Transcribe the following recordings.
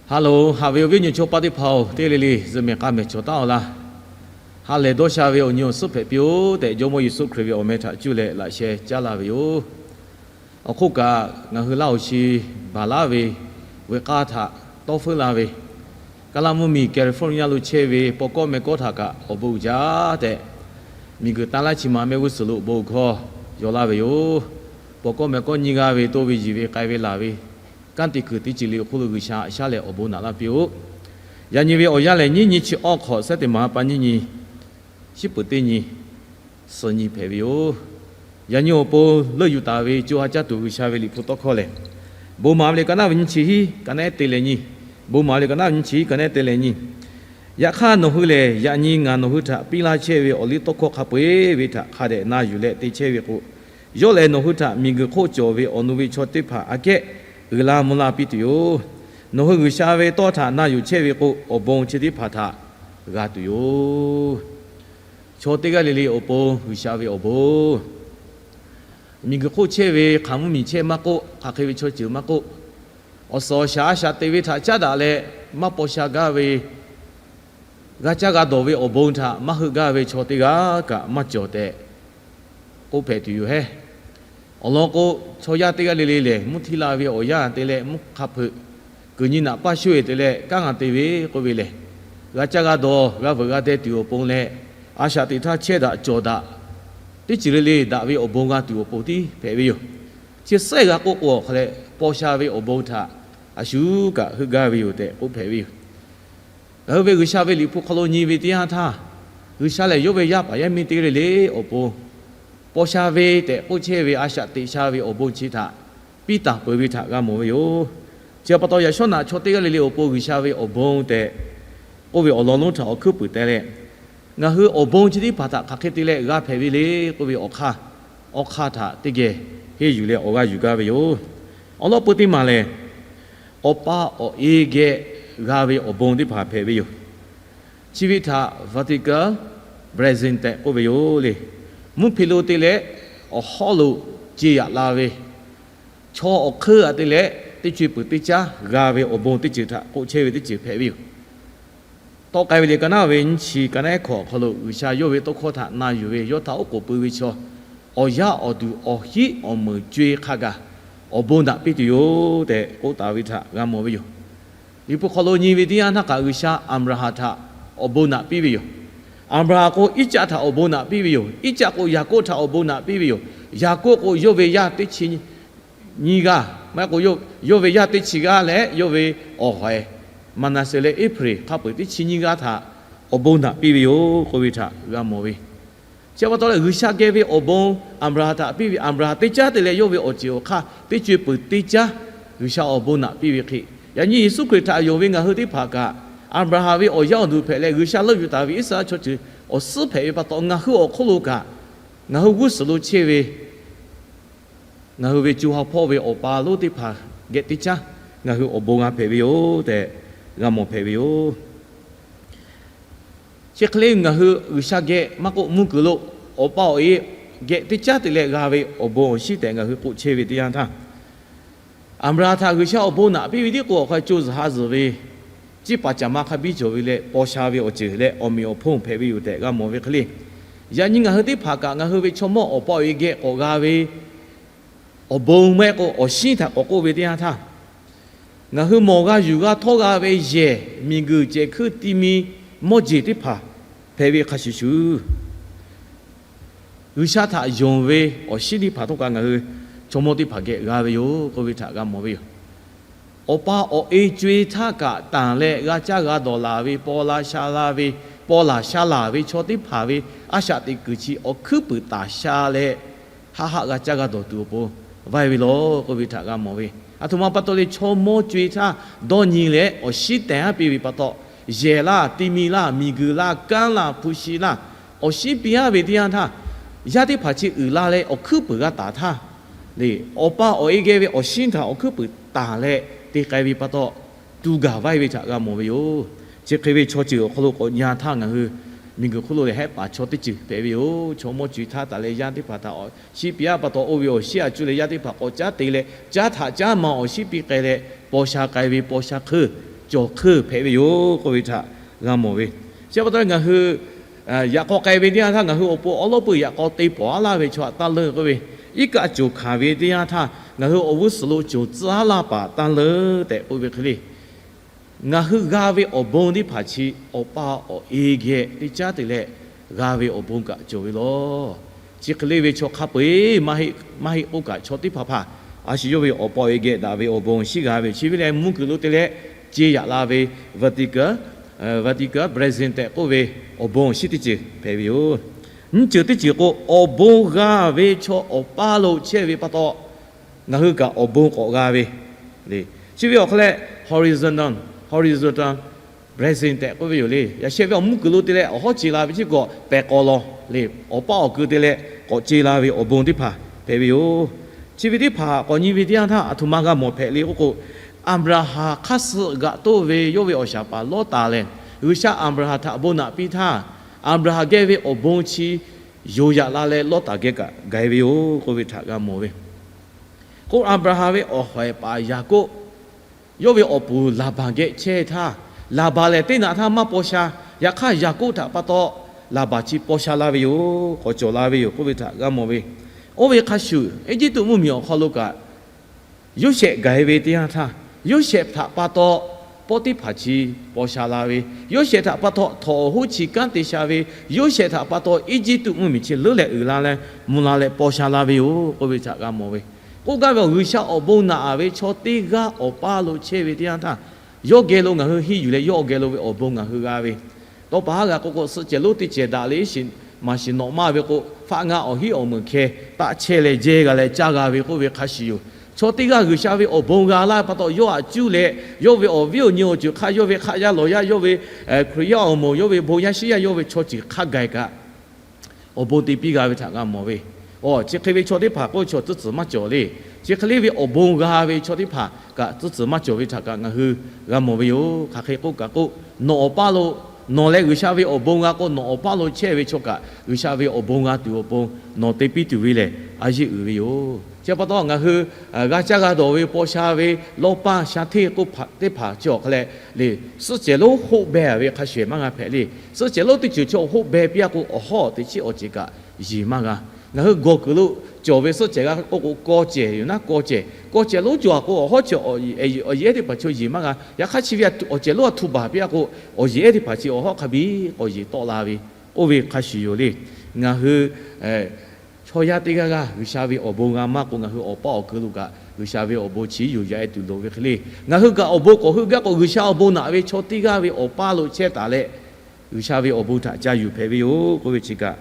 Hello, haꞈ ve awˬ viˉ awˬ nyi chaw paˆ teˇ hpaˍ-oˬ, teˇ g'aˇ le le zuhꞈ mehˍ k'a mehˍ cawˬ taˉ-aw laˇ. Ha lehˬ dawˇ sha ve awˬ nyi awˬ suhˉ hpehꞈ piˇ-oˆ tehꞈ, Jawˇmawˇ Yeˍsuˆ Hkriꞈ ve awˬ meh htaꞈ cuˇ leh laꞈ sheh caˉ laˇ ve yoˬ. Awˬ hk'oˆ kaꞈ, ngaˬ hui Laˇ hoˍ chi baˬ laˉ ve veuꞈ k'aˇ htaꞈ tawˇ feuˉ la ve, kaˇ laˇ mvuhˇ miˬ California lo chehˇ ve paw kawˆ meh kawˆ htaꞈ kaꞈ awˬ bon uiˍ jaˇ tehꞈ, miˬguiˬ tanˇ laˇ chi ma mehˆ g'uˇ suhˍ lo bon hkawˇ yaw laˇ ve yoˬ. Paw kawˆ meh kawˆ nyiˇ g'aˇ ve toˇ ve yiˬ ve k'ai ve laˬ ve kanˉ te kuiˬ teˇ ceuˬ le awˬ hk'oˆ lo G'uiˬsha haꞈ shaˉ leh awˬ bon naꞈ laˇ piˇ-oˆ. Yaꞈ nyi ve awˬ yanˇ lehˬ, nyiˇ nyi chi awˇ hk'awꞈ, September ha pa nyiˇ nyi, shiˉ peuˍ teˇ nyi, suhˍ nyi hpehꞈ ve yoˬ. Yaꞈ nyi awˬ pon leuˆ yuˬ taˍ ve co ha caˇ tuˬ G'uiˬsha ve Liꞈ hpu tawˇ hkawˇ lehˬ, Bon maˍ ve liꞈ ka naˉ ve nyiˇ chi hiˉ ka naˉ te leh nyi, Bon maˍ ve liꞈ ka naˉ ve nyiˇ chi hiˉ ka naˉ te leh nyi, Yaꞈ hk'aˇ, nawˬ hui lehˬ yaꞈ nyi ngaˬ nawˬ hui htaꞈ piˇ laˇ chehˇ ve awˬliˇtawˇhkawˇ hk'a peu-eˬ ve htaꞈ hk'a dehꞈ na yuˬ leh te chehˇ ve k'o, yawˇ lehˬ nawˬ hui htaꞈ miˬguiˬ hk'oˆ cawˬ ve awˬ nu ve chaw teˇ hpaˍ aꞈ kehˉ uiˍ la mvuh la piˇ tuˬ yoˬ. Nawˬ hui G'uiˬsha ve tawˇ htaꞈ na yuˬ chehˇ ve k'o, awˬ bon chi teˇ hpaˍ htaꞈ g'a tuˬ yoˬ. Chaw teˇ g'aˇ le le awˬ pon G'uiˬsha ve awˬ bon, miˬguiˬ hk'oˆ chehˇ ve hk'aˬ mvuhˇ miˬ chehˇ maˇ k'oˆ, hk'aˬ hk'e ve chaw ceuˬ maˇ k'oˆ, awˬ suhˍ awˬ shaˍ a shaꞈ teꞈ ve htaꞈ caˉ daꞈ leh maˇ paw sha gaˇ ve, g'a caˇ g'a dawˬ ve awˬ bon htaꞈ maˇ heuˆ gaˇ ve chaw teˇ g'aˇ kaꞈ maˇ cawˬ tehꞈ k'oˆ hpehꞈ tuˬ yoˬ hehˉ. Awˬ lawn k'o, chaw yaˇ teˇ g'aˇ le le lehˬ, mvuhˇ htiˇ la ve awˬ yanˇ te leh mvuhˇ hk'a hpeuꞈ kuiˬ nyi naꞈ paˇ sho-eˬ te leh kanˉ g'a te ve k'oˆ ve lehˬ, g'a caˇ g'a dawˬ g'a veuꞈ g'a deh tuˬ awˬ pon leh, a shaꞈ teꞈ htaˇ chehˇ daꞈ cawˬ daꞈ, teˇ ceuˬ le le daꞈ ve awˬ bon g'a tuˬ awˬ pon tiˉ hpehꞈ ve yoˬ. Chi suhˉ g'a k'oˆ k'o, awˬ hk'aw leh paw sha ve awˬ bon htaꞈ a shu kaꞈ heuˆ gaˇ ve yoˬ tehꞈ k'oˆ hpehꞈ ve yoˬ. Ngaˬ hui ve G'uiˬsha ve Liꞈ hpu hk'aw lo nyi ve teˇ yanˇ htaˇ, G'uiˬsha lehˬ yawˇ ve yaˇ paˍ yaˇ miˇ teˇ g'aˇ le le awˬ pon paw sha ve tehꞈ k'oˆ chehˇ ve a shaꞈ teꞈ sha ve awˬ bon chi htaꞈ piˇ taˍ peuˬ ve htaꞈ g'a mawˬ ve yoˬ. Chi pa taw, yaꞈ shawˉ naꞈ chaw teˇ g'aˇ le le awˬ pon G'uiˬsha ve awˬ bon tehꞈ k'oˆ ve awˬ lawn lonˉ htaꞈ awˬ hkuiˉ puiˍ teh leh, ngaˬ hui awˬ bon chi teˇ hpaˍ htaꞈ hk'aˬ hk'e te leh g'a hpehꞈ ve le k'oˆ ve awˬ hk'aˇ, awˬ hk'aˇ htaꞈ teˇ geh henˇ yuˬ leh awˬ g'aˇ yuˬ gaˇ ve yoˬ. Awˬ lawn peu teˇ maˬ lehˬ, awˬ pa awˬ e geh g'a ve awˬ bon teˇ hpaˍ hpehꞈ ve yoˬ. Chi ve htaꞈ vertical blessing tehꞈ k'oˆ ve yoˬ le. Mvuhˇ hpe lo te leh awˬ hawˉ lo ce yaꞈ la ve, chaw awˬ hk'eunˇ aꞈ te leh teˇ co e peuˬ teˇ caˉ g'a ve awˬ bon teˇ ceuˬ htaꞈ k'oˆ chehˇ ve teˇ ceuˬ hpehꞈ ve yoˬ. Tawˆ k'ai ve liꞈ ka naˉ ve nyiˇ chi ka naˉ hkawꞈ awˬ hk'aw lo G'uiˬsha yawˇ ve tawˇ hkawˇ htaꞈ na yuˬ ve yawˇ htaꞈ oˉ k'oˍ pui ve chaw, awˬ yaˇ awˬ duˬ awˬ hiˉ awˬ meunˍ co e hk'a gaˬ awˬ bon naꞈ piˇ tuˬ yoˬ tehꞈ k'oˆ taˍ ve htaꞈ g'a mawˬ ve yoˬ. Liꞈ hpu hk'aw lo nyi ve teˇ yanˇ htaˇ kaꞈ, G'uiˬsha Aˍbraˍhanˍ htaꞈ awˬ bon naꞈ piˇ ve yoˬ. Aˍbraˍhanˍ k'o, Iˉcaˆ htaꞈ awˬ bon naꞈ piˇ ve yoˬ. Iˉcaˆ k'o, Yaˍkoˆ htaꞈ awˬ bon naꞈ piˇ ve yoˬ. Yaˍkoˆ k'o, yawˇ ve yaˇ teˇ chi nyiˇ g'aˇ, maˇ heˆ k'o, yawˇ ve yaˇ teˇ chi g'aˇ leh yawˇ ve awˬ hawehˬ Maˍnaˍseˍ leh Eˇhpriˍ hk'a peu-eˬ teˇ chi nyiˇ g'aˇ htaꞈ awˬ bon naꞈ piˇ ve yoˬ k'oˆ ve htaꞈ g'a mawˬ ve. Chi pa taw leh, G'uiˬsha geh ve awˬ bon Aˍbraˍhanˍ htaꞈ piˇ ve, Aˍbraˍhanˍ teˇ caˉ te leh yawˇ ve awˬ ceuˬ awˬ hk'aˇ teˇ co e peuˬ teˇ caˉ G'uiˬsha awˬ bon naꞈ piˇ ve hk'e, yaꞈ nyi Yeˍsuˆ Hkriꞈ htaꞈ yonˍ ve ngaˬ hui teˇ hpaˍ kaꞈ, Aˍbraˍhanˍ ve awˬ yaˇ awˬ duˬ hpehꞈ leh G'uiˬsha leuˆ yuˬ taˍ ve Iˉsaˍreˍlaˆ chaw ceuˬ awˬ suhˉ hpehꞈ ve pa taw, ngaˬ hui awˬ hk'oˆ lo kaꞈ, ngaˬ hui g'uˇ suhˍ lo chehˇ ve ngaˬ hui ve co ha hpawˇ ve awˬ pa lonˉ teˇ hpaˍ geh teˇ caˉ ngaˬ hui awˬ bon g'a hpehꞈ ve yoˬ tehꞈ g'a mawˬ hpehꞈ ve yoˬ. Chi hk'e le, ngaˬ hui G'uiˬsha geh maˇ k'oˆ, mvuhˇ kuiˬ lo awˬ pa awˬ e geh teˇ caˉ te leh g'a ve awˬ bon awˬ shinˉ tehꞈ ngaˬ hui k'oˆ chehˇ ve teˇ yanˇ htaˇ, Aˍbraˍhanˍ htaꞈ G'uiˬsha awˬ bon naꞈ piˇ ve tiˉ k'o, awˬ hk'a co zuhˬ ha zuhˬ ve, ciˇ paˍ caˍ ma hk'a biˇ cawˬ ve leh paw sha ve awˬ ceuˬ leh awˬ meꞈ awˬ hponˇ hpehꞈ ve yoˬ tehꞈ g'a mawˬ ve hk'e le. Yaꞈ nyi ngaˬ hui teˇ hpaˍ kaꞈ, ngaˬ hui ve chaw mawˇ awˬ pa awˬ e geh k'awꞈ g'a ve awˬ bon maˇ heˆ k'o, awˬ shinˉ htaꞈ k'awꞈ k'oˆ ve teˇ yanˇ htaˇ, ngaˬ hui mawˬ g'a yuˬ g'a htawˇ g'a ve yehˬ, miˬguiˬ, cehˬ hkuiˇ, ti mi, mawˇ jeˬ teˇ hpaˍ hpehꞈ ve hk'a shuˍ shuˍ, G'uiˬsha htaꞈ yonˍ ve awˬ shinˉ teˇ hpaˍ htawˇ kaꞈ ngaˬ hui chaw mawˇ teˇ hpaˍ geh g'a ve yoˬ k'oˆ ve htaꞈ g'a mawˬ ve yoˬ. Awˬ pa awˬ e co e htaˇ kaꞈ tanˬ leh g'a caˇ g'a dawˬ laˬ ve, paw la sha la ve, paw laˬ sha laˬ ve chaw teˇ hpaˍ ve a shaꞈ teꞈ kuiˬ chi awˬ hkuiˉ puiˍ taˍ sha leh, haˆ haˆ g'a caˇ g'a dawˬ tuˬ awˬ pon vaiˇ ve lawˬ k'oˆ ve htaꞈ g'a mawˬ ve. Aˬ htoꞈ ma pa taw le, chaw mawˇ co e htaˇ dawˇ nyi leh awˬ shinˉ teh aˉ piˇ ve pa taw, yehˬ laˇ, ti mi laˇ, miˬguiˬ laˇ, kanˉ laˇ, hpu shi laˇ, awˬ shinˉ piˇ aˉ ve teˇ yanˇ htaˇ, yaˇ teˇ hpaˍ chi uiˍ la leh awˬ hkuiˉ puiˍ g'a taˍ htaˇ le, awˬ pa awˬ e geh ve awˬ shinˉ htaꞈ awˬ hkuiˉ puiˍ taˍ leh te k'ai ve pa taw, tuˬ gaˬ vaiˇ ve htaꞈ g'a mawˬ ve yoˬ. Chi hk'e ve chaw ceuˬ awˬ hk'aw lo k'awꞈ nyi aˬ htaˇ, ngaˬ hui miˬguiˬ hk'oˆ lo lehˬ hehˆ paˍ chaw teˇ ceuˬ hpehꞈ ve yoˬ. Chaw mawˇ co e htaˇ taˍ leh yaˇ teˇ hpaˍ htaꞈ awˬ shinˉ piˇ aˉ pa taw, oˇ ve awˬ shinˉ a cuˇ leh yaˇ teˇ hpaˍ k'awꞈ caˉ te leh, caˉ htaꞈ caˉ ma awˬ shinˉ piˇ k'ai leh, paw sha k'ai ve paw sha hk'eun cawˬ hk'eun hpehꞈ ve yoˬ k'oˆ ve htaꞈ g'a mawˬ ve. Chi pa taw ngaˬ hui yaꞈ k'aw k'ai ve teˇ yanˇ htaˇ ngaˬ hui awˬ pon awˉ lawˉ peuˬ yaꞈ k'aw te pawˍ a laˇ ve chaw htaꞈ taˇ leunˇ k'oˆ ve, iˉ kaˆ cawˬ hkanˍ ve teˇ yanˇ htaˇ ngaˬ hui awˬ g'uˇ suhˍ lo cawˬ tcuhˉ a laˇ paˍ taˇ leunˇ tehꞈ k'oˆ ve hk'e le. Ngaˬ hui g'a ve awˬ bon teˇ hpaˍ chi awˬ pa awˬ e geh teˇ caˉ te leh g'a ve awˬ bon kaꞈ cawˬ ve law. Chi hk'e le ve chaw hk'a peu-eˬ maˇ heˆ k'oˆ kaꞈ, chaw teˇ hpaˍ hpaˍ a shu yawˇ ve awˬ pa awˬ e geh daꞈ ve awˬ bon shiˉ g'a ve chi ve leh mvuhˇ kuiˬ lo te leh ce yaꞈ la ve Vatican, Vatican Brethren tehꞈ k'oˆ ve awˬ bon shiˉ teˇ ceuˬ hpehꞈ ve yoˬ. Nyiˇ ceuˬ teˇ ceuˬ k'o, awˬ bon g'a ve chaw awˬ paˇ lo chehˇ ve pa taw, ngaˬ hui kaꞈ awˬ bon k'awꞈ g'a ve le. Chi ve awˬ hk'aw leh horizontal, horizontal blessing tehꞈ k'oˆ ve yoˬ le. Yaꞈ sheh ve awˬ mvuhˇ kuiˬ lo te leh awˬ hawˉ ce la ve chi k'awꞈ pehˬ k'aw law le. Awˬ paˇ awˬ keu te leh k'awꞈ ce la ve awˬ bon teˇ hpaˍ hpehꞈ ve yoˬ. Chi ve teˇ hpaˍ k'awꞈ nyi ve teˇ yanˇ htaˇ, aˬ htoꞈ ma g'a mawˬ hpehꞈ le k'oˆ k'o, Aˍbraˍhanˍ hk'aˇ suh g'aꞈ toˆ ve yawˇ ve awˬ shaˍ paˍ Lawˇtaˍ lehˬ, G'uiˬsha Aˍbraˍhanˍ htaꞈ bon naꞈ piˇ htaˇ, Aˍbraˍhanˍ geh ve awˬ bon chi yoˬ yaꞈ la leh Lawˇtaˍ geh kaꞈ gaˬ e ve yoˬ k'oˆ ve htaꞈ g'a mawˬ ve. K'o Aˍbraˍhanˍ ve awˬ hawehˍ paˍ Yaˍkoˆ yawˇ ve awˬ puˍ Laˍbaˍ geh chehˇ htaˇ, Laˍbaˍ lehˬ teˇ naꞈ htaˇ maˇ paw sha. Yaꞈ hk'aˇ Yaˍkoˆ htaꞈ pa taw Laˍbaˍ chi paw sha la ve yoˬ, k'awꞈ cawˬ la ve yoˬ k'oˆ ve htaꞈ g'a mawˬ ve. Oˇ ve hk'a shuˍ, Eˇjiˇtuꞈ mvuhˇmiˬ awˬ hk'aw lo kaꞈ Yoˇsehꞈ gaˬ e ve teˇ yanˇ htaˇ, Yoˇsehꞈ htaꞈ pa taw Poˉtiˇhpaˍ chi paw sha la ve, Yoˇsehꞈ htaꞈ pa taw htawnˍ awˬ hoˉ chi kanˉ te sha ve, Yoˇsehꞈ htaꞈ pa taw Eˇjiˇtuꞈ mvuhˇmiˬ chi leuˉ leh uiˍ la leh mvuh la leh paw sha la ve yoˬ k'oˆ ve htaꞈ g'a mawˬ ve. K'oˆ gaˇ ve awˬ, G'uiˬsha awˬ bon naꞈ ve chaw teˇ g'aˇ awˬ paˇ lo chehˇ ve teˇ yanˇ htaˇ, yawˇ geh lo ngaˬ hui henˇ yuˬ leh yawˇ geh lo ve awˬ bon ngaˬ hui g'a ve. Tawˇ pa haˉ g'a k'oˆ k'o, suhˆ cehˬ lonˉ teˇ cehˬ daꞈ le shiˍ maˍ shiˍ nawꞈ maˇ ve k'o, faˆ ngaˇ awˬ hinˉ awˬ meunˍ hkeh taˆ chehˇ leh jehˇ g'a leh caˇ g'a ve k'oˆ ve hk'a shuˍ yoˬ. Chaw teˇ g'aˇ G'uiˬsha ve awˬ bon g'a laˇ ve pa taw, yawˇ htaꞈ cuˇ leh yawˇ ve awˬ viˉ awˬ nyi awˬ ceuˬ hk'aˇ, yawˇ ve hk'aˆ yaˇ lawˬ yaˇ, yawˇ ve Hkriꞈ yaˇ awˬ moˍ, yawˇ ve bon yaˇ shiˉ yaˇ, yawˇ ve chaw ceuˬ hk'a gaˬ kaꞈ awˬ bon te piˇ g'a ve htaꞈ g'a mawˬ ve. Awˬ, chi hk'e ve chaw teˇ hpaˍ k'oˆ ve chaw tcuhˉ tcuhˍ maˇ cawˬ le. Chi hk'e le ve awˬ bon g'a ve chaw teˇ hpaˍ kaꞈ tcuhˉ tcuhˍ maˇ cawˬ ve htaꞈ kaꞈ ngaˬ hui g'a mawˬ ve yoˬ. Hk'aˬ hk'e k'oˆ kaꞈ k'o, nawˬ awˬ paˇ lo, nawˬ leh G'uiˬsha ve awˬ bon g'a k'o, nawˬ awˬ paˇ lo chehˇ ve chaw kaꞈ G'uiˬsha ve awˬ bon g'a tuˬ awˬ pon nawˬ te piˇ tuˬ ve lehˬ, a yeˇ uiˍ ve yoˬ. Chi pa taw ngaˬ hui g'a caˇ g'a dawˬ ve paw sha ve lawˇ paˇ sha hteˇ k'oˆ teˇ hpaˍ chi awˬ hk'a leh le, suhˆ cehˬ lonˉ hoˆ beh ve hk'a shuˍ maˇ g'a hpehꞈ le. Suhˆ cehˬ lonˉ teˇ ceuˬ chi hoˆ beh piˇ a k'o, awˬ hawˉ teꞈ chiˉ awˬ ceuˬ kaꞈ yeˬ maˇ g'a. Ngaˬ hui gawˬ kuiˬ lo cawˬ ve suhˆ cehˬ g'a k'oˆ k'o, kawˇ cehˬ yoˬ naˉ, kawˇ cehˬ, kawˇ cehˬ lonˉ cawˬ a k'o, awˬ hawˉ chi awˬ yeˬ ehˉ teˇ hpaˍ chi yeˬ maˇ g'a. Yaꞈ hk'aˇ chi ve awˬ cehˬ lonˉ a htu baˬ piˇ a k'o, awˬ yeˬ ehˉ teˇ hpaˍ chi awˬ hawˉ hk'a biˇ k'awꞈ yeˬ tawˆ la ve, oˇ ve hk'a shuˍ yoˬ le. Ngaˬ hui chaw yaˇ teˇ g'aˇ g'aˇ G'uiˬsha ve awˬ bon g'a maˇ k'o, ngaˬ hui awˬ paˇ awˬ keu lo kaꞈ G'uiˬsha ve awˬ bon chi yoˬ yaꞈ e tuˬ loˍ ve hk'e le. Ngaˬ hui kaꞈ awˬ bon k'awꞈ heuˆ gaˇ k'o, G'uiˬsha awˬ bon naꞈ ve chaw teˇ g'aˇ ve awˬ paˇ lo chehˇ taˍ leh, G'uiˬsha ve awˬ bon htaꞈ ca yuˬ hpehꞈ ve yoˬ k'oˆ ve chi kaꞈ,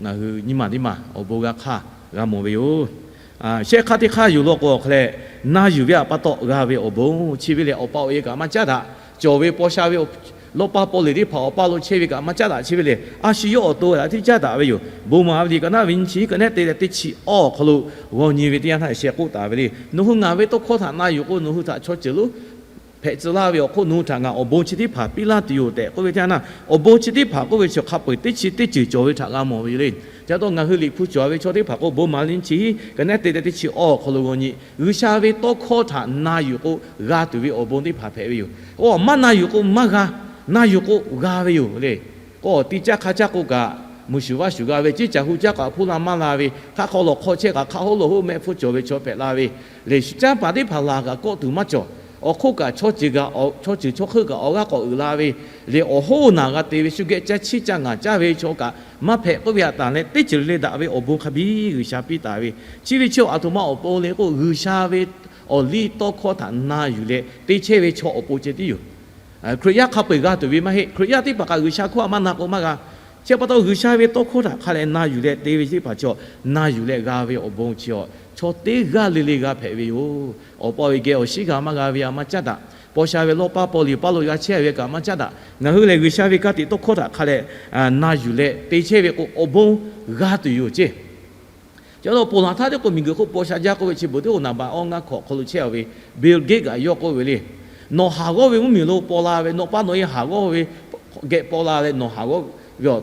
ngaˬ hui nyiˇ maˬ teˇ maˬ awˬ bon g'a hk'aˇ g'a mawˬ ve yoˬ. Shehˆ hk'aˇ teˇ hk'aˇ yoˬ law k'o, awˬ hk'a leh na yuˬ ve htaꞈ pa taw g'a ve awˬ bon chi ve lehˬ, awˬ pa awˬ e kaꞈ maˇ caˉ daꞈ. Cawˬ ve paw sha ve lawˇ paˇ paw leˬ teˇ hpaˍ awˬ paˇ lo chehˇ ve kaꞈ maˇ caˉ daꞈ chi ve lehˬ, a shu yawˇ awˬ to htaꞈ tiˉ caˉ daꞈ ve yoˬ. Bon maˍ ve liꞈ ka naˉ ve nyi chi ka nehˉ te leh teˇ chi awˇ awˬ hk'aw lo g'aw nyi ve teˇ yanˇ htaˇ sheh k'oˆ taˍ ve le. Nawˬ hui ngaˬ ve tawˇ hkawˇ htaꞈ na yuˬ k'o, nawˬ hui htaꞈ chaw ceuˬ lonˉ hpehꞈ tcuh laˇ ve awˬ hk'oˆ nawˬ hui htaꞈ ngaˬ awˬ bon chi teˇ hpaˍ piˇ laˇ tuˬ yoˬ tehꞈ k'oˆ ve teˇ yanˇ, awˬ bon chi teˇ hpaˍ k'oˆ ve chi hk'a peu-eˬ teˇ chi teˇ ceuˬ cawˬ ve htaꞈ g'a mawˬ ve yoˬ le. Chi pa taw ngaˬ hui liꞈ hpu cawˬ ve chaw teˇ hpaˍ k'o, bon maˍ ve liꞈ chi ka nehˉ te leh teˇ chi awˇ awˬ hk'aw lo g'aw nyi, G'uiˬsha ve tawˇ hkawˇ htaꞈ na yuˬ k'o g'a tuˬ ve awˬ bon teˇ hpaˍ hpehꞈ ve yoˬ. K'o maˇ na yuˬ k'o maˇ g'a, na yuˬ k'o g'a ve yoˬ le. K'o tiꞈ caˇ hk'a caˇ k'o kaꞈ, muiˬ shuˍ vaˇ shuˍ g'a ve, ceˇ caˬ hu caˇ kaꞈ hpuˇ la maˇ la ve, hk'aˆ hk'aw lawˬ hk'aw chehˇ kaꞈ hk'aˆ hoˉ lawˬ hoˉ mehˆ hpfuhˇ cawˬ ve chaw hpehꞈ la ve, lehˬ shu caˇ paˍ teˇ hpaˍ laˬ kaꞈ kawˆ tuˬ maˇ cawˬ. Awˬ hk'oˆ kaꞈ chaw ceuˬ kaꞈ, chaw ceuˬ chaw hk'euˆ kaꞈ awˬ g'aˇ k'awꞈ uiˍ la ve, lehˬ awˬ hoˉ naˬ g'a te ve shu geh caˇ chiˇ caˇ ngaˬ caˇ ve chaw kaꞈ maˇ hpehꞈ k'oˆ ve htaꞈ tanˬ leh, teˇ ceuˬ le daꞈ ve awˬ bon hk'a biˇ G'uiˬsha piˇ taˍ ve. Chi ve chi aˬ htoꞈ ma awˬ pon le k'o, G'uiˬsha ve awˬ liˇ tawˇ hkawˇ htaꞈ na yuˬ leh te chehˇ ve chaw awˬ pon ceh tiˉ yoˬ. Hkriꞈ yaˇ hk'a peu-eˬ g'a tuˬ ve maˇ heˆ. Hkriꞈ yaˇ teˇ hpaˍ kaꞈ G'uiˬsha hkawˇ htaꞈ maˇ na k'o maˇ g'a. Chi pa taw G'uiˬsha ve tawˇ hkawˇ htaꞈ hk'a leh na yuˬ leh te ve teˇ hpaˍ chaw, na yuˬ leh g'a ve awˬ bon chi a, chaw teˇ g'aˇ le le g'a hpehꞈ ve yoˬ. Awˬ pa awˬ e geh awˬ shiˉ g'a maˇ g'a ve a maˇ caˉ daꞈ. Paw sha ve lawˇ paˇ paw liꞈ paˇ lo g'a chehˇ ve kaꞈ maˇ caˉ daꞈ. Ngaˬ hui lehˬ G'uiˬsha ve ka tiꞈ tawˇ hkawˇ htaꞈ hk'a leh na yuˬ leh te chehˇ ve k'o, awˬ bon g'a tuˬ yoˬ ceˇ. Chi pa taw ponˬ laˬ htaˇ teˇ k'o miˬguiˬ hk'oˆ paw sha jaˇ k'oˆ ve chi beuꞈ teˇ k'o naˍ baꞈ awˇ ngaˇ hkawꞈ hk'aw lo chehˇ a ve Bill Gates kaꞈ yawˇ k'oˆ ve le. Nawˬ haˍ g'awˇ ve mvuhˇmiˬ lo paw la ve, nawˬ pa nawˬ e haˍ g'awˇ ve geh paw la leh nawˬ haˍ g'awˇ ve awˬ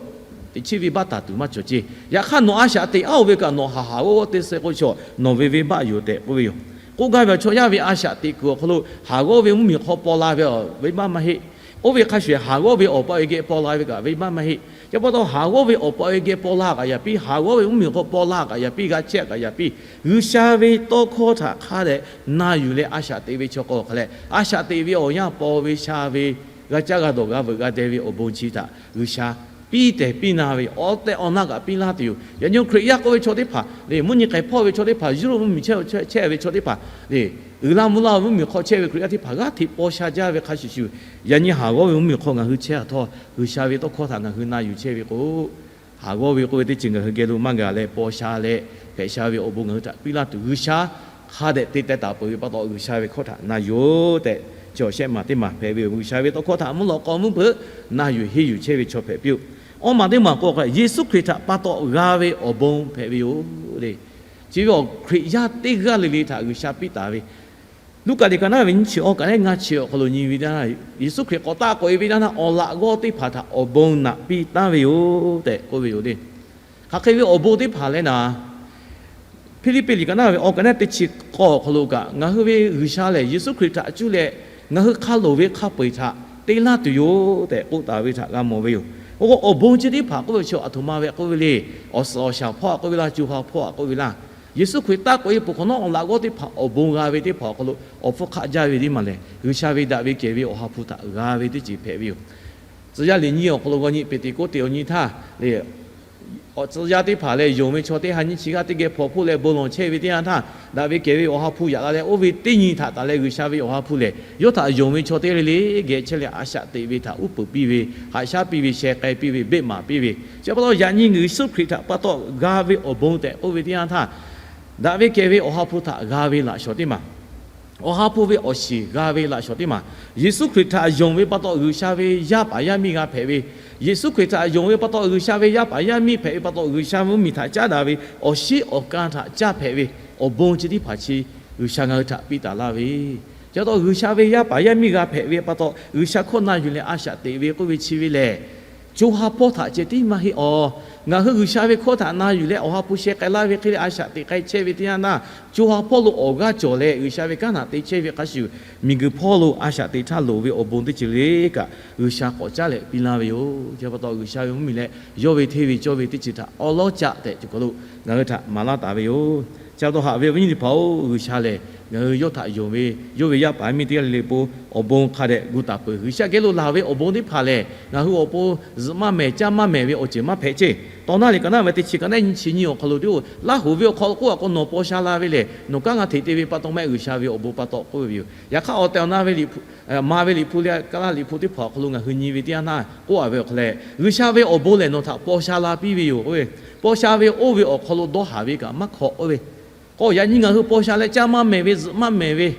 teꞈ chiˉ venˇbaˆ taˍ tuˬ maˇ cawˬ ceˇ. Yaꞈ hk'aˇ nawˬ a shaꞈ teꞈ aˉ-oˬ ve kaꞈ nawˬ haˍ haˍ g'awˇ g'awˇ te suh k'o chaw nawˬ ve venˇbaˆ yoˬ tehꞈ k'oˆ ve yoˬ. K'oˆ gaˇ ve awˬ chaw yaˇ ve a shaꞈ teꞈ kuiˬ awˬ hk'aw lo haˍ g'awˇ ve mvuhˇmiˬ hk'aw paw la ve venˇbaˆ maˇ heˆ. Oˇ ve hk'a shuˍ haˍ g'awˇ ve awˬ pa awˬ e geh paw la ve kaꞈ venˇbaˆ maˇ heˆ. Chi pa taw haˍ g'awˇ ve awˬ pa awˬ e geh paw la kaꞈ yaꞈ piˇ, haˍ g'awˇ ve mvuhˇmiˬ hk'aw paw la kaꞈ yaꞈ piˇ, g'a chehˇ kaꞈ yaꞈ piˇ, G'uiˬsha ve tawˇ hkawˇ htaꞈ hk'a dehꞈ na yuˬ leh a shaꞈ teꞈ ve chaw k'o hk'a leh, a shaꞈ teꞈ ve awˬ yanˇ paw ve sha ve g'a caˇ g'a dawˬ g'a veuꞈ g'a deh ve awˬ bon chi htaꞈ G'uiˬsha piˇ tehˬ piˇ na ve awˬ tehˬ awˬ na kaꞈ piˇ laˇ tuˬ yoˬ. Yaꞈ nyi Hkriꞈ yaˇ k'oˆ ve chaw teˇ hpaˍ le, mvuhˇ nyi k'ai hpawˇ ve chaw teˇ hpaˍ, Yuˇrawˇ mvuhˇmiˬ chehˇ ve chaw teˇ hpaˍ le, uiˍ la mvuh la mvuhˇmiˬ hk'aw chehˇ ve Hkriꞈ yaˇ teˇ hpaˍ g'aˇ hteꞈ paw sha jaˇ ve hk'a shuˍ shuˍ, yaꞈ nyi haˍ g'awˇ ve mvuhˇmiˬ hk'aw ngaˬ hui chehˇ a htawˇ, G'uiˬsha ve tawˇ hkawˇ htaꞈ ngaˬ hui na yuˬ chehˇ ve k'o, haˍ g'awˇ ve k'oˆ ve teˇ ceuˬ ngaˬ hui geh lo maˇ g'a leh paw sha leh, hpehꞈ sha ve awˬ bon ngaˬ hui htaꞈ piˇ laˇ tuˬ G'uiˬsha hk'a dehꞈ te teh taˍ peuˬ ve pa taw, G'uiˬsha ve hkawˇ htaꞈ na yuˬ tehꞈ chi awˬ shehˆ maˬ teˇ maˬ hpehꞈ ve yoˬ. G'uiˬsha ve tawˇ hkawˇ htaꞈ mvuhˇ lawꞈ k'aw mvuhˇ hpeuꞈ na yuˬ henˇ yuˬ chehˇ ve chaw hpehꞈ piˇ-oˆ. Awˇ maˬ teˇ maˬ k'o, Yeˍsuˆ Hkriꞈ htaꞈ pa taw g'a ve awˬ bon hpehꞈ ve yoˬ le. Chi ve awˬ Hkriꞈ yaˇ teˇ g'aˇ le le htaꞈ G'uiˬsha piˇ taˍ ve Luˉkaꞈ liꞈ ka naˉ ve nyiˇ chi awˇ kaꞈ lehˬ ngaˇ chi awˬ hk'aw lo nyi ve teˇ yanˇ, Yeˍsuˆ Hkriꞈ k'awꞈ taˆ k'oꞈ e ve teˇ yanˇ, awˬ laꞈ g'awˇ teˇ hpaˍ htaꞈ awˬ bon naꞈ piˇ taˉ ve yoˬ tehꞈ k'oˆ ve yoˬ le. Hk'aˬ hk'e ve awˬ bon teˇ hpaˍ lehˬ naˍ, Hpiˇliˇpiˆ liꞈ ka naˉ ve awˬ kaꞈ nehˉ teˇ chi k'awˇ awˬ hk'aw lo kaꞈ, ngaˬ hui ve G'uiˬsha lehˬ Yeˍsuˆ Hkriꞈ htaꞈ cuˇ leh ngaˬ hui hk'a loˍ ve hk'a peu-eˬ htaꞈ te laˇ tuˬ yoˬ tehꞈ k'oˆ taˍ ve htaꞈ g'a mawˬ ve yoˬ. Oˇ k'o, awˬ bon chi teˇ hpaˍ k'oˆ ve chi aˬ htoꞈ ma ve k'oˆ ve le, awˬ suhˍ awˬ shaˍ hpawˇ a k'oˆ ve laˇ, co ha hpawˇ a k'oˆ ve laˇ, Yeˍsuˆ Hkriꞈ taˆ k'oꞈ e peuˬ hk'awꞈ nawˉ awˬ laꞈ g'awˇ teˇ hpaˍ awˬ bon g'a ve teˇ hpaˍ awˬ hk'aw lo awˬ hpfuhˇ hk'aˆ jaˇ ve teˇ maˬ lehˬ, G'uiˬsha ve daꞈ ve kehˬ ve Awˬ ha hpu htaꞈ g'a ve teˇ ceuˬ hpehꞈ ve yoˬ. Tcuh yaˇ liꞈ nyi awˬ hk'aw lo g'aw nyi Peˍteˍkoˆteˍ awˬ nyi htaˇ le, tcuh yaˇ teˇ hpaˍ lehˬ yonˍ ve chaw teˇ ha nyiˇ chi g'aˇ teˇ geh hpawnˬ hpoˆ leh bon lawˬ chehˇ ve teˇ yanˇ htaˇ, daꞈ ve kehˬ ve Awˬ ha hpu yaꞈ la leh oˇ ve teˇ nyi htaꞈ taˍ leh G'uiˬsha ve Awˬ ha hpu lehˬ yawˇ htaꞈ yonˍ ve chaw teˇ g'aˇ le le geh chehˇ leh a shaꞈ teꞈ ve htaꞈ uˉ peunˍ piˇ ve, haꞈ shaˉ piˇ ve, sheh k'ai piˇ ve, beˆ maˍ piˇ ve. Chi pa taw yaꞈ nyi Yeˍsuˆ Hkriꞈ htaꞈ pa taw g'a ve awˬ bon tehꞈ k'oˆ ve teˇ yanˇ htaˇ, daꞈ ve kehˬ ve Awˬ ha hpu htaꞈ g'a ve laꞈ shawˍ teˇ maˬ, Awˬ ha hpu ve awˬ shiˍ g'a ve laꞈ shawˍ teˇ maˬ, Yeˍsuˆ Hkriꞈ htaꞈ yonˍ ve pa taw G'uiˬsha ve yaˇ paˍ yaˇ miˇ g'a hpehꞈ ve, Yeˍsuˆ Hkriꞈ htaꞈ yonˍ ve pa taw G'uiˬsha ve yaˇ paˍ yaˇ miˇ hpehꞈ ve pa taw G'uiˬsha mvuhˇmiˬ htaꞈ caˉ daꞈ ve awˬ shiˉ awˬ kan htaꞈ caˇ hpehꞈ ve awˬ bon chi teˇ hpaˍ chi G'uiˬsha ngaˬ hui htaꞈ piˇ taˍ laˇ ve, chi pa taw G'uiˬsha ve yaˇ paˍ yaˇ miˇ g'a hpehꞈ ve pa taw G'uiˬsha hkawˇ na yuˬ leh a shaꞈ teꞈ ve k'oˆ ve chi ve lehˬ, co ha hpawˇ htaꞈ ceh tiˉ maˇ heˆ awˬ. Ngaˬ hui G'uiˬsha ve hkawˇ htaꞈ na yuˬ leh Awˬ ha hpu sheh k'ai laˇ ve hk'e leh a shaꞈ teꞈ k'ai chehˇ ve teˇ yanˇ htaˇ, co ha hpawˇ lo awˬ g'aˇ cawˬ leh G'uiˬsha ve kanˉ htaꞈ te chehˇ ve hk'a shuˍ, miˬguiˬ hpawˇ lo a shaꞈ teꞈ htaˇ loˍ ve awˬ bon teˇ ceuˬ le kaꞈ G'uiˬsha k'awꞈ caˉ leh piˇ laˇ ve yoˬ. Chi pa taw G'uiˬsha ve mvuhˇmiˬ leh yawˇ ve hteˇ ve cawˇ ve teˇ ceuˬ htaꞈ awˉ lawˉ caˆ tehꞈ cawˬ hk'aw lo ngaˬ hui htaꞈ maˍ laˇ taˍ ve yoˬ. Chi pa taw haꞈ ve awˬ viˉ nyi teˇ hpaˍ-oˬ, G'uiˬsha lehˬ ngaˬ hui yawˇ htaꞈ yonˍ ve, yawˇ ve yaˇ paˍ yaˇ miˇ teˇ g'aˇ le le po awˬ bon hk'a dehꞈ gu taˍ peuˬ. G'uiˬsha geh lo laˬ ve awˬ bon teˇ hpaˍ lehˬ, ngaˬ hui awˬ pon zuhꞈ maˇ mehˍ, caˇ maˇ mehˍ ve awˬ ceuˬ maˇ hpehꞈ ceˇ. Tawˇ naˇ liꞈ ka naˉ ve teˇ chi ka naˉ nyiˇ chi nyi awˬ hk'aw lo teˇ-oˬ, Laˇ hoꞈ ve awˬ hk'aw lo k'oˆ a k'o, nawˬ paw sha la ve lehˬ nawˬ kanˉ g'a hteꞈ te ve pa taw maˇ heˆ, G'uiˬsha ve awˬ bon pa taw k'oˆ ve yoˬ. Yaꞈ hk'aˇ awˬ tehˬ awˬ na ve liꞈ hpu, maˍ ve liꞈ hpu leh Kaˉlaˇ liꞈ hpu teˇ hpaˍ awˬ hk'aw lo ngaˬ hui nyi ve teˇ yanˇ htaˇ k'oˆ a ve awˬ hk'aw leh, G'uiˬsha ve awˬ bon lehˬ nawˬ htaꞈ paw sha la piˇ ve yoˬ k'oˆ ve. Paw sha ve oˇ ve awˬ hk'aw lo dawˇ haˍ ve kaꞈ maˇ hk'awꞈ k'oˆ ve k'o, yaꞈ nyi ngaˬ hui paw sha leh caˇ maˇ mehˍ ve, zuhꞈ maˇ mehˍ ve,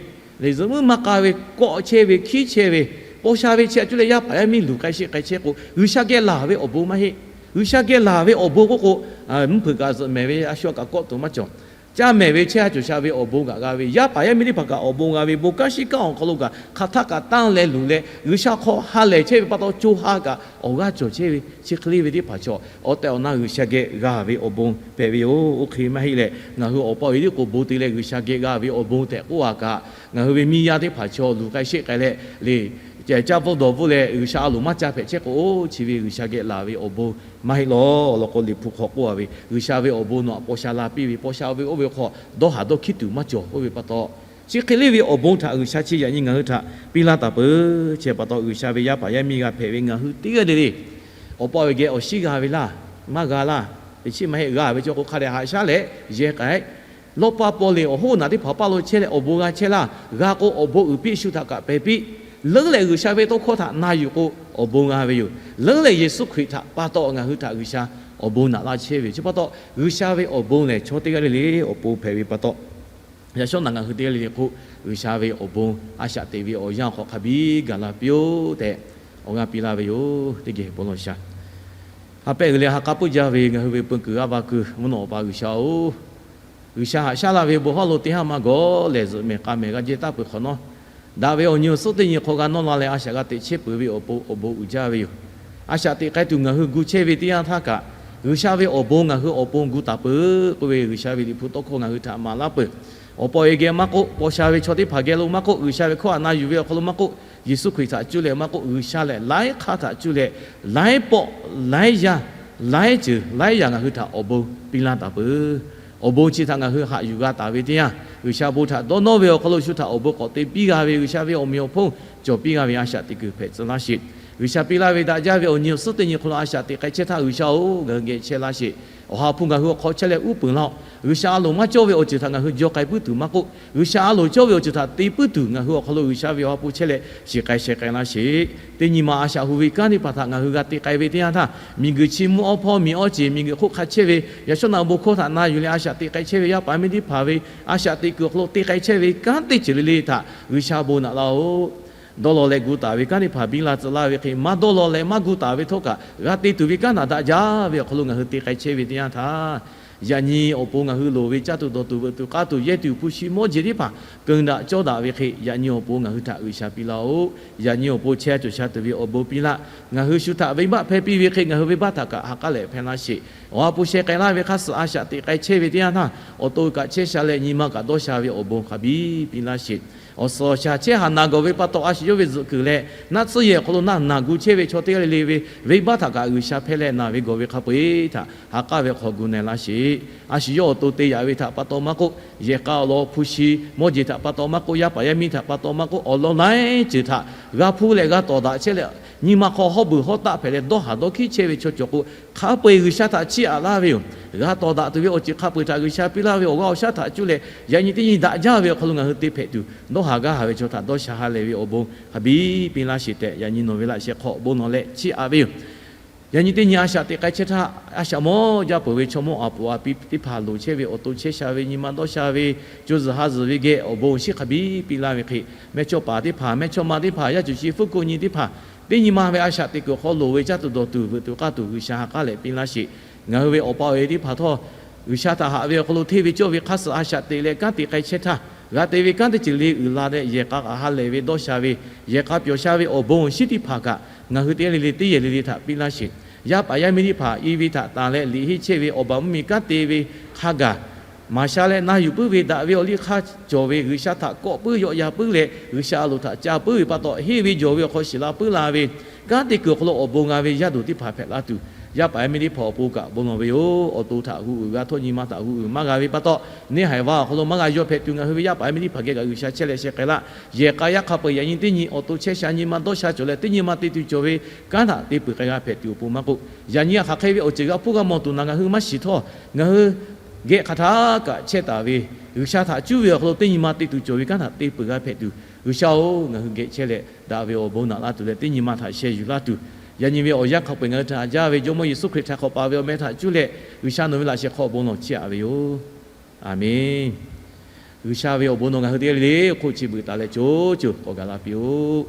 lehˬ zuhꞈ muiˉ maˇ k'a ve, kawˆ chehˇ ve, hkiˉ chehˇ ve, paw sha ve chi a cuˇ leh yaˇ paˍ yaˇ miˇ luˬ k'ai sheˆ k'ai chehˇ k'o, G'uiˬsha geh laˬ ve awˬ bon maˇ heˆ. G'uiˬsha geh laˬ ve awˬ bon k'oˆ k'o, mvuhˇ hpeuꞈ kaꞈ zuhꞈ mehˍ ve, a shu kaꞈ kawˆ tuˬ maˇ cawˬ. Caˇ mehˍ ve chehˇ a cawˬ sha ve awˬ bon kaꞈ g'a ve, yaˇ paˍ yaˇ miˇ teˇ hpaˍ kaꞈ awˬ bon g'a ve, bon kanˉ shiˉ kanˉ awˬ hk'aw lo kaꞈ hk'aˬ htaˆ kaꞈ tanˇ leh luˬ leh G'uiˬsha hk'aw ha lehˬ chehˇ ve pa taw co ha kaꞈ awˬ g'aˇ cawˬ chehˇ ve, chi hk'e le ve teˇ hpaˍ chaw awˬ tehˬ awˬ na G'uiˬsha geh g'a ve awˬ bon hpehꞈ ve yoˬ. Oˇ hk'e maˇ heˆ leh ngaˬ hui awˬ pa awˬ e tiˉ k'o bon te leh G'uiˬsha geh g'a ve awˬ bon tehꞈ k'oˆ a kaꞈ, ngaˬ hui ve miˇ yaˇ teˇ hpaˍ chaw luˬ k'ai sheˆ k'ai leh le, caˇ bvuhˆ dawˬ bvuhˆ leh G'uiˬsha a loˍ maˇ ca hpehꞈ chehˇ k'o, chi ve G'uiˬsha geh laˬ ve awˬ bon maˇ heˆ lawˬ. Awˬ lawn k'o liꞈ hpu hk'aw k'oˆ a ve, G'uiˬsha ve awˬ bon nawˬ htaꞈ paw sha la piˇ ve, paw sha ve oˇ ve hk'aw dawˇ haˍ dawˇ hkiˉ tuˬ maˇ cawˬ k'oˆ ve pa taw, chi hk'e le ve awˬ bon htaꞈ G'uiˬsha chi yaꞈ nyi ngaˬ hui htaꞈ piˇ laˇ taˍ peuˬ. Chi pa taw G'uiˬsha ve yaˇ paˍ yaˇ miˇ g'a hpehꞈ ve ngaˬ hui teˇ g'aˇ le le, awˬ pa awˬ e geh awˬ shiˉ g'a ve laˇ, maˇ g'a laˇ, teꞈ chiˉ maˇ heˆ, g'a ve chaw k'o hk'a dehꞈ haꞈ shaˉ leh yehˇ k'ai. Lawˇ paˇ paw leˬ awˬ hoˉ naˬ teˇ hpaˍ paˇ lo chehˇ leh awˬ bon g'a chehˇ laˇ, g'a k'o awˬ bon uiˍ piˇ shu htaꞈ kaꞈ pehˬ piˇ. Leuˉ leh G'uiˬsha ve tawˇ hkawˇ htaꞈ na yuˬ k'o awˬ bon g'a ve yoˬ. Leuˉ leh Yeˍsuˆ Hkriꞈ htaꞈ pa taw ngaˬ hui htaꞈ G'uiˬsha awˬ bon naꞈ laˇ chehˇ ve yoˬ. Chi pa taw G'uiˬsha ve awˬ bon lehˬ chaw teˇ g'aˇ le le awˬ pon hpehꞈ ve pa taw, yaꞈ shawˉ naꞈ ngaˬ hui teˇ g'aˇ le le hk'oˆ G'uiˬsha ve awˬ bon a shaꞈ teꞈ ve awˬ yanˇ hk'aw hk'a biˇ gaˬ la piˇ-oˆ tehꞈ awˬ g'aˇ piˇ laˇ ve yoˬ. Teˇ geh bon lawˬ sha. Ha pehˆ g'uiˬ leh ha k'a puiˉ jaˇ ve ngaˬ hui ve peu kuiˬ g'aˇ va kuiˬ mvuhˇ naw awˬ pa G'uiˬsha-oˬ, G'uiˬsha haꞈ shaˉ laˇ ve bon hawˉ lo teˇ haˉ maˇ gawˬ lehˬ, zuhꞈ mehˍ k'a mehˍ g'a jehˇ taˍ peuˬ hk'awꞈ nawˉ, daꞈ ve awˬ nyi awˬ suhˉ teˇ nyi hk'aw g'a nawˇ la leh a shaꞈ g'a teꞈ chehˇ peuˬ ve awˬ pon awˬ bon uiˍ jaˇ ve yoˬ. A shaꞈ teꞈ k'ai tuˬ ngaˬ hui gu chehˇ ve teˇ yanˇ htaˇ kaꞈ, G'uiˬsha ve awˬ bon ngaˬ hui awˬ pon gu taˍ peuˬ k'oˆ ve G'uiˬsha ve liꞈ hpu tawˇ hkawˇ ngaˬ hui htaꞈ maˍ laˇ peuˬ. Awˬ pa awˬ e geh maˇ k'oˆ, paw sha ve chaw teˇ hpaˍ geh lo maˇ k'oˆ, G'uiˬsha ve hkawˇ htaꞈ na yuˬ ve awˬ hk'aw lo maˇ k'oˆ, Yeˍsuˆ Hkriꞈ htaꞈ cuˇ leh maˇ k'oˆ, G'uiˬsha lehˬ laiˉ hk'aˇ htaꞈ cuˇ leh, laiˉ pawˆ, laiˉ yaˇ, laiˉ ceuˬ laiˉ yaꞈ ngaˬ hui htaꞈ awˬ bon piˇ laˇ taˍ peuˬ. Awˬ bon chi htaꞈ ngaˬ hui haꞈ yuˬ g'a taˍ ve teˇ yanˇ, G'uiˬsha bon htaꞈ dawˇ nawˇ ve awˬ hk'aw lo shu htaꞈ awˬ bon k'awꞈ te piˇ g'a ve, G'uiˬsha ve awˬ meꞈ awˬ hponˇ cawˬ piˇ g'a ve a shaꞈ teꞈ kuiˬ hpehꞈ tcuh laˇ sheˍ. G'uiˬsha piˇ laˇ ve daꞈ jaˇ ve awˬ nyi awˬ suhˉ teˇ nyi hk'aw lo a shaꞈ teꞈ k'ai chehˇ htaˇ, G'uiˬsha-oˬ, ngaˬ hui geh chehˇ laˇ sheˍ. Awˬ ha hpu ngaˬ hui awˬ hk'aw chehˇ leh uˉ peunˍ laˇ-oˆ. G'uiˬsha a loˍ maˇ cawˇ ve awˬ ceuˬ htaꞈ ngaˬ hui jaw k'ai puiˉ tuˬ maˇ k'oˆ, G'uiˬsha a loˍ cawˇ ve awˬ ceuˬ htaꞈ te puiˉ tuˬ ngaˬ hui awˬ hk'aw lo G'uiˬsha ve awˬ ha hpu chehˇ leh shiˍ k'ai sheh k'ai laˇ sheˍ. Teˇ nyi ma a shaꞈ hu ve kanˉ teˇ hpaˍ htaꞈ ngaˬ hui g'a te k'ai ve teˇ yanˇ htaˇ, miˬguiˬ chi mvuhˇ awˉ hpawˇ miˬ awˇ ceˬ, miˬguiˬ hk'oˆ hk'a chehˇ ve yaꞈ shawˉ naꞈ bon hkawˇ htaꞈ na yuˬ leh a shaꞈ teꞈ k'ai chehˇ ve yaˇ paˍ miˇ teˇ hpaˍ ve a shaꞈ teꞈ kuiˬ awˬ hk'aw lo te k'ai chehˇ ve kanˉ teˇ ceuˬ le le htaꞈ G'uiˬsha bon naꞈ laˇ-oˆ. Dawˇ law leh gu taˍ ve kanˉ teˇ hpaˍ biˇ la tcuh laˇ ve hk'e, maˇ dawˇ law leh maˇ gu taˍ ve htawˇ kaꞈ g'a te tuˬ ve kanˉ htaꞈ daꞈ jaˇ ve awˬ hk'aw lo ngaˬ hui te k'ai chehˇ ve teˇ yanˇ htaˇ, yaꞈ nyi awˬ pon ngaˬ hui loˍ ve caˇ tuˬ dawˬ tuˬ veuꞈ tuˬ k'aˇ tuˬ yehˇ tuˬ hpu shi mawˇ jeˬ teˇ hpaˍ keunˍ daꞈ cawˇ daꞈ ve hk'e, yaꞈ nyi awˬ pon ngaˬ hui htaꞈ G'uiˬsha piˇ laˇ-oˆ. Yaꞈ nyi awˬ pon chehˇ cawˬ sha tuˬ ve awˬ bon piˇ laˇ. Ngaˬ hui shu htaꞈ venˇbaˆ hpehˇ piˇ ve hk'e, ngaˬ hui venˇbaˆ htaꞈ kaꞈ ha k'aˉ leh hpehˇ laˇ sheˍ. Awˬ ha hpu sheh k'ai laˇ ve hk'aˇ suh a shaꞈ teꞈ k'ai chehˇ ve teˇ yanˇ htaˇ, awˬ to kaꞈ chehˇ sha leh nyi ma kaꞈ dawˇ sha ve awˬ bon hk'a biˇ piˇ laˇ sheˍ. Awˬ suhˍ awˬ shaˍ chehˇ haˍ naˬ gawˬ ve pa taw, a shu yawˇ ve zuhꞈ kuiˬ leh naˆ tsuhˇ yehˬ awˬ hk'aw lo naˆ naˬ gu chehˇ ve chaw teˇ g'aˇ le le ve venˇbaˆ htaꞈ kaꞈ G'uiˬsha hpehˇ leh naˬ ve gawˬ ve hk'a peu-eˬ htaꞈ ha k'aˉ ve hk'aw gu na laˇ sheˍ. A shu yawˇ awˬ to te yaꞈ ve htaꞈ pa taw maˇ k'oˆ, yehˬ k'a awˬ lawn hpu shi mawˇ jeˬ htaꞈ pa taw maˇ k'oˆ, yaˇ paˍ yaˇ miˇ htaꞈ pa taw maˇ k'oˆ, awˬ lawn laiˉ ceuˬ htaꞈ g'a hpuˇ leh g'a tawˍ daꞈ chehˇ leh, nyi ma hk'aw hawˉ beuˬ hawˉ taˆ hpehꞈ leh dawˇ haˍ dawˇ hkiˉ chehˇ ve chaw cawˬ k'o, hk'a peu-eˬ G'uiˬsha htaꞈ chiˇ aꞈ laˇ ve yoˬ. G'a tawˍ daꞈ tuˬ ve awˬ ceuˬ hk'a peu-eˬ htaꞈ G'uiˬsha piˇ laˇ ve awˬ g'aˇ awˬ shaˉ htaꞈ cuˇ leh, yaꞈ nyi teˇ nyi daꞈ jaˇ ve awˬ hk'aw lo ngaˬ hui te hpehꞈ tuˬ, dawˇ haˍ gaˇ haˍ ve chaw htaꞈ dawˇ sha ha lehˬ ve awˬ bon hk'a biˇ piˇ laˇ sheˍ tehꞈ, yaꞈ nyi nawˬ ve laꞈ sheh hk'aw bon nawˬ leh chiˇ aꞈ ve yoˬ. Yaꞈ nyi teˇ nyi a shaꞈ teꞈ k'ai chehˇ htaˇ, a shaꞈ mawˇ jaˇ peuˬ ve chaw mawˇ a puˍ a pi teˇ hpaˍ loˍ chehˇ ve awˬ to chehˇ sha ve nyi ma dawˇ sha ve, co zuhˬ ha zuhˬ ve geh awˬ bon awˬ shinˉ hk'a biˇ piˇ laˇ ve hk'e, mehˇchawˇ paˍ teˇ hpaˍ, mehˇchawˇma teˇ hpaˍ, yaˇ cuˬ chi fuˉ ko nyi teˇ hpaˍ, teˇ nyi ma ve a shaꞈ teꞈ kuiˬ hk'aw loˍ ve caˇ tuˬ dawˬ tuˬ veuꞈ tuˬ k'aˇ tuˬ G'uiˬsha ha k'aˉ leh piˇ laˇ sheˍ. Ngaˬ hui ve awˬ pa awˬ e teˇ hpaˍ htawˇ, G'uiˬsha htaꞈ haꞈ ve awˬ hk'aw lo hteˇ ve cawˇ ve hk'aˇ suh a shaꞈ teꞈ leh kanˉ te k'ai chehˇ htaˇ, g'a te ve kanˉ teˇ ceuˬ le uiˍ la leh yehˬ k'a kaꞈ ha lehˬ ve dawˇ sha ve, yehˬ k'a pyawˬ sha ve awˬ bon awˬ shinˉ teˇ hpaˍ kaꞈ ngaˬ hui teˇ g'aˇ le le teˇ yehˬ le le htaꞈ piˇ laˇ sheˍ. Yaˇ paˍ yaˇ miˇ teˇ hpaˍ i ve htaꞈ tanˬ leh liꞈ henˇ chehˇ ve awˬ baˬ mvuhˇmiˬ kanˉ te ve hk'a gaˬ, maˍ sha leh na yuˬ puiˉ ve daꞈ ve awˬ liˇ hk'aˇ cawˬ ve G'uiˬsha htaꞈ kawˆ puiˉ yawˆ yan puiˉ leh G'uiˬsha a loˍ htaꞈ ca puiˉ ve pa taw, henˇ ve jawˬ ve awˬ hk'aw shiˍ la puiˉ la ve, kanˉ te kuiˬ awˬ hk'aw lo awˬ bon g'a ve yaˇ duˬ teˇ hpaˍ hpehꞈ laˇ tuˬ, yaˇ paˍ yaˇ miˇ teˇ hpaˍ awˬ pon kaꞈ bon lawˬ ve yoˬ. Awˬ to htaꞈ hu uiˍ g'a htawˇ nyi ma htaꞈ hu uiˍ maˇ g'a ve pa taw, neˇ haiˬ va awˬ hk'aw lo maˇ g'a yaw hpehꞈ tuˬ ngaˬ hui ve yaˇ paˍ yaˇ miˇ teˇ hpaˍ geh kaꞈ G'uiˬsha chehˇ leh sheh k'ai laˇ. Yehˬ k'a yaˇ hk'a peu-eˬ yaꞈ nyi teˇ nyi awˬ to chehˇ sha nyi ma dawˇ sha cawˬ leh teˇ nyi ma te tuˬ cawˬ ve kanˉ htaꞈ te peuˬ k'ai g'a hpehꞈ tuˬ awˬ pon maˇ k'oˆ, yaꞈ nyi a hk'aˬ hk'e ve awˬ ceuˬ g'a hpuˇ g'a mawˬ tuˬ naˬ ngaˬ hui maˇ shiˍ htawˇ, ngaˬ hui geh hk'aˬ htaˇ kaꞈ chehˇ taˍ ve G'uiˬsha htaꞈ cuˇ ve awˬ hk'aw lo teˇ nyi ma te tuˬ cawˬ ve kanˉ htaꞈ te peuˬ g'a hpehꞈ tuˬ, G'uiˬsha-oˬ, ngaˬ hui geh chehˇ leh daꞈ ve awˬ bon naꞈ laˇ tuˬ leh teˇ nyi ma htaꞈ sheh yuˬ laˇ tuˬ, yaꞈ nyi ve awˬ yanˇ hk'a peu-eˬ ngaˬ hui htaꞈ haꞈ jaˇ ve Jawˇmawˇ Yeˍsuˆ Hkriꞈ htaꞈ hk'awꞈ paˍ ve awˬ meh htaꞈ cuˇ leh G'uiˬsha nawˬ ve laꞈ sheh hk'aw bon lawˬ chiˇ aꞈ ve yoˬ. Aˬmenˍ. G'uiˬsha ve awˬ bon nawˬ ngaˬ hui teˇ g'aˇ le le hk'oˆ chi beuꞈ taˍ leh co co k'awꞈ gaˬ la piˇ-oˆ.